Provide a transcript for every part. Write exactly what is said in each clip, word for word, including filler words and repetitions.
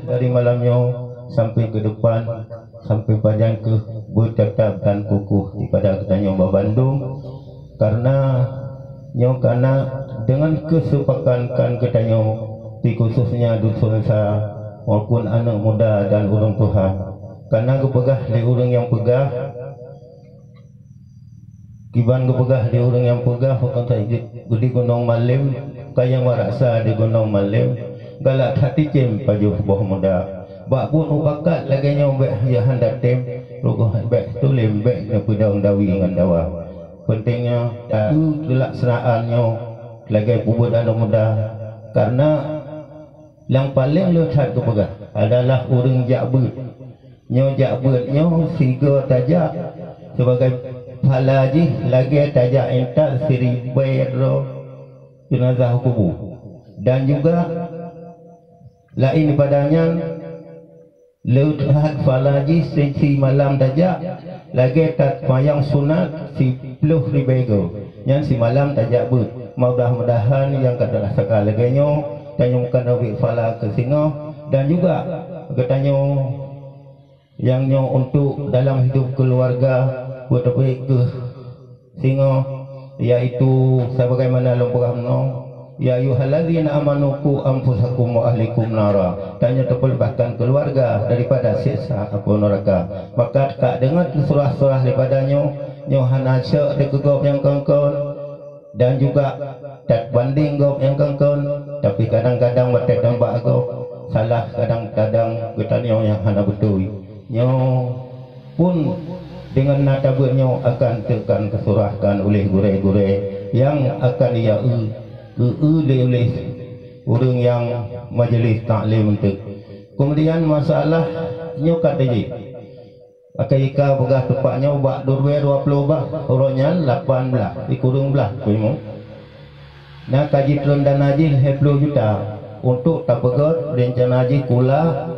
Dari malam nyoe sampai ke depan, sampai pajan keuh beutatap dan kukuh ibadah geutanyoe babandum, karena nyoe kana deungon keuseupakan geutanyoe, di khususnya dusun sa maupun aneuk muda dan ureuëng tuha. Kana geupeugah lé ureuëng nyang peugah, kiban geupeugah di ureuëng nyang peugah, pakon that di Gunong Malem, kayang maraksa di Gunong Malem, galak that ticém pajoh boh muda. Bak buet mupakat lagée nyoe bék yah hana tem, rugoh bék tulém bék neupeudong dawi ngon dawa. Pentingnya, teulaksanaan nyoe lagée peubuet aneuk muda, karena nyang paleng le that geupeugah adalah ureuëng jak beuet. Nyoe jak beuet nyoe sigoe tajak sibagai phala jih lagée tajak intat siribée droe jeunazah u kubu. Dan juga laén daripada nyan, le that phala jih si, simalam tajak lagée taseumayang sunat siploh ribée goe. Nyan simalam tajak beuet. Mudah-mudahan nyang ka teulah saka lagée nyoe, tanyoe meukanou bit phala keu singoh dan juga geutanyoe nyang nyoe untuk dalam hidup keuluwarga beuteupeue keuh singoh, yaitu sebagaimana lôn peugah meunoe, "Ya ayyuhallazina amanu qu anfusakum wa ahlikum nara." Tanyoe teupeulebahkan keuluwarga daripada siksa api neuraka. Maka ka deungon teusurah-surah daripada nyoe, nyoe hana syok dikeugop nyang kon-kon, dan juga tabandeng gob nyang kon-kon, tapi kadang-kadang watée teumbak gob, salah kadang-kadang geutanyoe nyang hana beutôi. Nyoe pun deungon na tabeuet nyoe akan teukan teusurahkan uleh gurée-gurée nyang akan ia eu, eu, eu lé uleh ureuëng nyang majelis taklim eunteuk. Keumudian masalah nyoe ka teujih. Akai ika peugah teumpat nyoe bak dua ribée dua ploh bah, uroe nyan lapan blaih, sikureueng blaih kuimu. Na ka jitreun dana jih lhée ploh juta untuk tapeugét reuncana jih kula,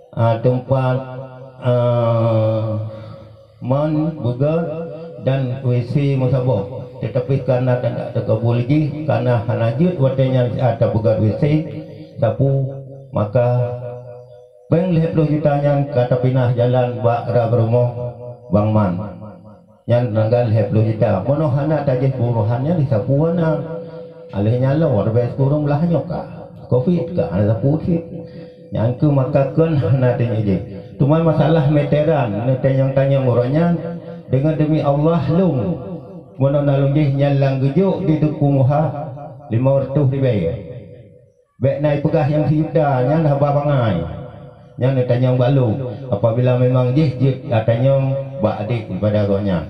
a, teumpat, a, man beugét dan W C meusaboh. Teutapi karna tanda teukabul jih, karna hana jeuet watée nyan siat tapeugét W C, sapu, maka péng lhée ploh juta nyan ka tapinah jalan bak rab rumoh Bang Man. Nyan teunangga lhée ploh juta. Meunoe hana tajih buruhan nyan disapu hana. Alheuh nyan lom, ribée sikureueng blaih nyoe ka. Covid ka hana sapu cit. Nyan keuh maka kon hana teunyeuh jih. Teuma masalah meteran, neutanyong-tanyong uroe nyan, deungon demi Allah lom. Meunoe na lom jih nyan lam geujok di Teungku Muha lima reutôh ribée. Bék na ipeugah nyang sijuta nyan haba bangai. Nyan neutanyong bak lôn, apabila memang jih jeuet tatanyong bak adék daripada gobnyan.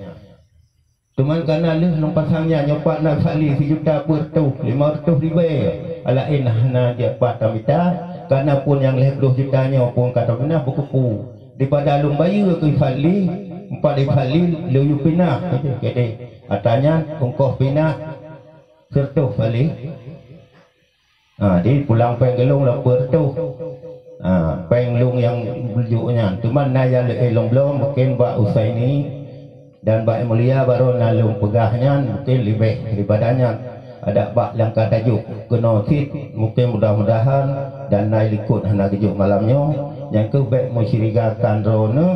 Teuma kana lheueh lôn pasang nyan nyoe pat na Fadli sijuta peuet reutôh, lima reutôh ribée, laén hana jeuet pat tamita, kana phon nyang lhée ploh juta nyoe phon ka tapeunah beukupu. Daripada lôn bayeue keu Fadli, empat di Fadli lôn yue pinah, keudeh. Ata nyan ongkoh pinah sireutôh Fadli. Ha, di pulang péng geulong lapan reutôh. Ha, péng lôn nyang jok nyan. Teuma na nyang lé lôn bloe mungken bak Usaini dan bak Mulia barô na lôn peugah nyan mungken leubeh daripada nyan. Adak bak nyang ka tajok keunoe cit mungken mudah-mudahan dan na likot hana geujok malam nyoe, nyang keuh bék meucurigakan droeneuh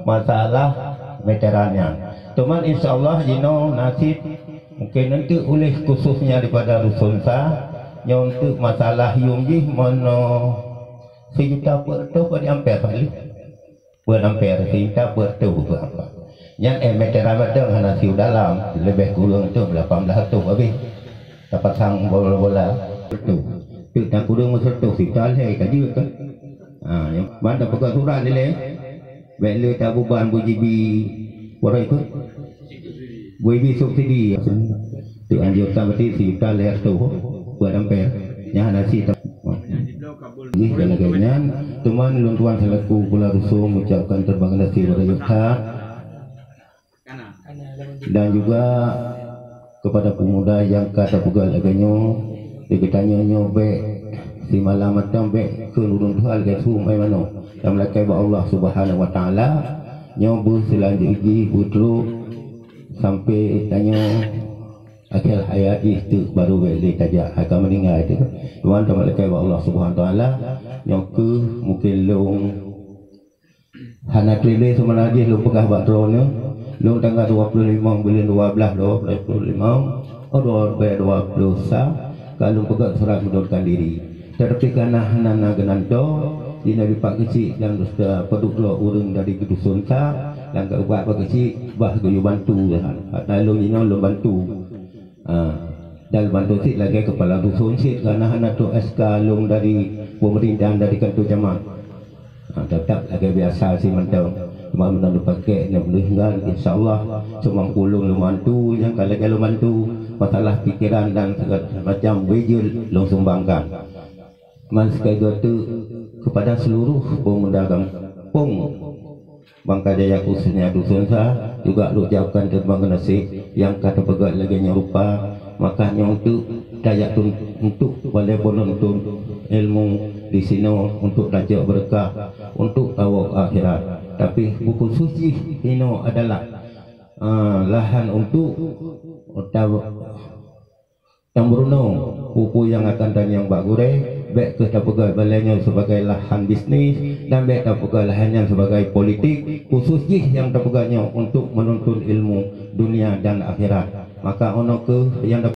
masalah meteran nyan. Teuma insya Allah jinoe na cit Mungken eunteuk uleh khususnya daripada dusun sa, nyoe eunteuk masalah yum jih meunoe sijuta peuet reutôh bak di amper kali. Peuet amper sijuta peuet reutôh bak amper. Nyan eh meter mantong hana siu dalam, leubeh kureueng eunteuk lapan blaih reutôh habéh. Tapasang bola-bola reutôh. Teuk takureueng meusireutôh sijuta lhée ka jeuet kan. Ha, nyan ban tapeugah surat dilée. Bék lé tabuban beujibi warai peuet. Beujibi subsidi. Teuanjurkan berarti sijuta lhée reutôh buat amper. Nyan hana sit. Jih lagée nyan, teuma lôn tuan selaku kula rusuh mengucapkan terima kasih kepada Yukha. Dan juga kepada pemuda nyang ka tapeugah lagée nyoe, di geutanyoe nyoe bék simalam mantong bék kheun ureuëng tuha lagée su meuai manok. Dan meulakée bak Allah Subhanahu Wa Taala, nyoe beuh seulanjut jih beutrok sampai tanyoe akhir hayat jih teuk baru bék lé tajak, akan meuninggai teuk. Tuhan, dan meulakée bak Allah Subhanahu Wa Taala, nyoe keuh mungken Hana treb lé seumanajih lôn peugah bak droeneuh, lôn tanggai dua ploh limong buleuen dua blaih dua ploh limong, oh, dua ribèe dua ploh sa, ka lôn peugöt surat mundurkan diri. Teutapi kareuna hana na geunantoe, jinoe dipat keuchik dan padub droe ureueng dari dusun sa, dan geubat bak keuchik bah geuyue bantu. Hana lôn jinoe lôn bantu. Ha, dan bantu cit lagèe kepala dusun cit, kareuna hana trok S K lôn dari pemerintahan, dari kantor camat. Ha, teutap lagèe biasa cit mantong. Cuma meunan dipaké nyang meuninggai, insya Allah, seumampu lôn lôn bantu, nyang ka lagèe lôn bantu, masalah pikiran dan segala macam budget lôn sumbangkan. Man sekali dua teuk kepada seluruh pemuda gampông Bangka Jaya, khususnya dusun sa, juga lôn ucapkan terima kasih nyang ka tapeugöt lagèe nyoe rupa. Maka nyoe teuk tajak tun-, untuk balèe penuntut ilmu di sinoe untuk tajok beureukat untuk tawoe akhirat. Tapi beukhusos jih inoe adalah, ah, lahan untuk ta-, Tameurunoe peue-peue nyang akan tanyong bak gurèe, bèk kheueh tapeugah balèe nyoe sibagai lahan bisnis dan bèk tapeugah lahan nyan sibagai politik, khusos jih nyang tapeugah nyoe untuk meununtut ilmu dunia dan akhirat. Maka 'oh noe kheueh nyang